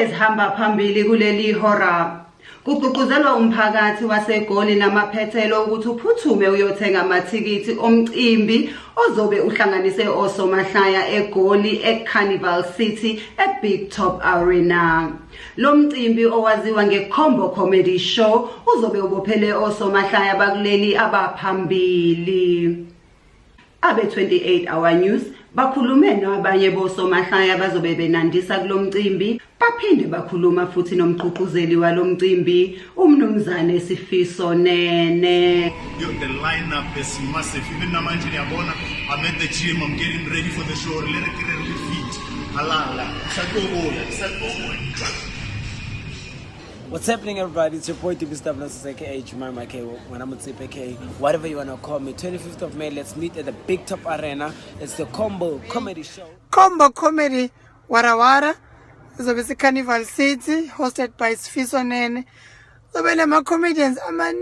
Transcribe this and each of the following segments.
Ezihamba phambili kuleli hora. Kugqugquzelwa umphakathi waseGoli namaphethelo ukuthi uphuthume uyothenga amathikithi omcimbi ozobe uhlanganise osomahlaya eGoli eCarnival City eBig Top Arena. Lo mcimbi owaziwa ngeCombo Comedy Show uzobe ubophele osomahlaya bakuleli abaphambili. Abe 28 Hour News bakhulume nabanye bosomahlaya bazobe benandisa kulomcimbi, baphinde bakhuluma futhi nomgqugquzeli walomcimbi umnumzane Sifiso Nene. Yo, the lineup is massive. Even namanje niyabona, I'm at the gym, I'm getting ready for the show. Le re ke re re fit. Halala. Sa tlo boya, sa tlo boya. What's happening, everybody? It's your boy Mr. Blosses, aka Jemima K, when I'm aka whatever you wanna call me. 25th of May, let's meet at the Big Top Arena. It's the Combo Comedy Show. Combo Comedy Warawara izobe ise-Carnival City, hosted by Sifiso Nene. Zobe nama-comedians amaningi.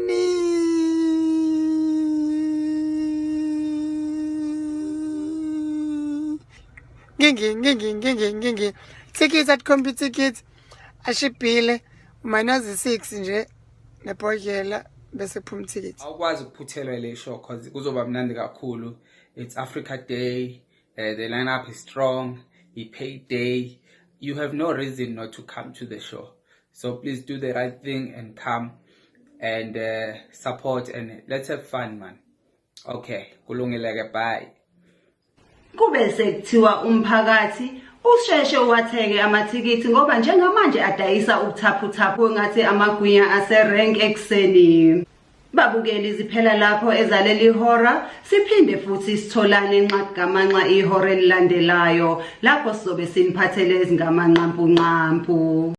Ngingi ngingi ngingi ngingi. Tickets at Computicket ashibhile, minus 6 nje nebhodlela bese kuphuma ithikithi. Awukwazi ukuphuthelwa le show cause kuzoba mnandi kakhulu. It's Africa Day, the lineup is strong, i-payday. You have no reason not to come to the show. So please do the right thing and come and support and let's have fun, man. Okay, kulungile ke, bye. Kube sekuthiwa umphakathi usheshe uwathenge amathikithi ngoba njengamanje adayisa ubuthaphuthaphu ngathi amagwinya aserank ekuseni. Babukeli, ziphela lapho ezaleli hora, siphinde futhi sitholane nxa ihora elilandelayo lapho sizobe siniphathele ezingamanqampunqampu.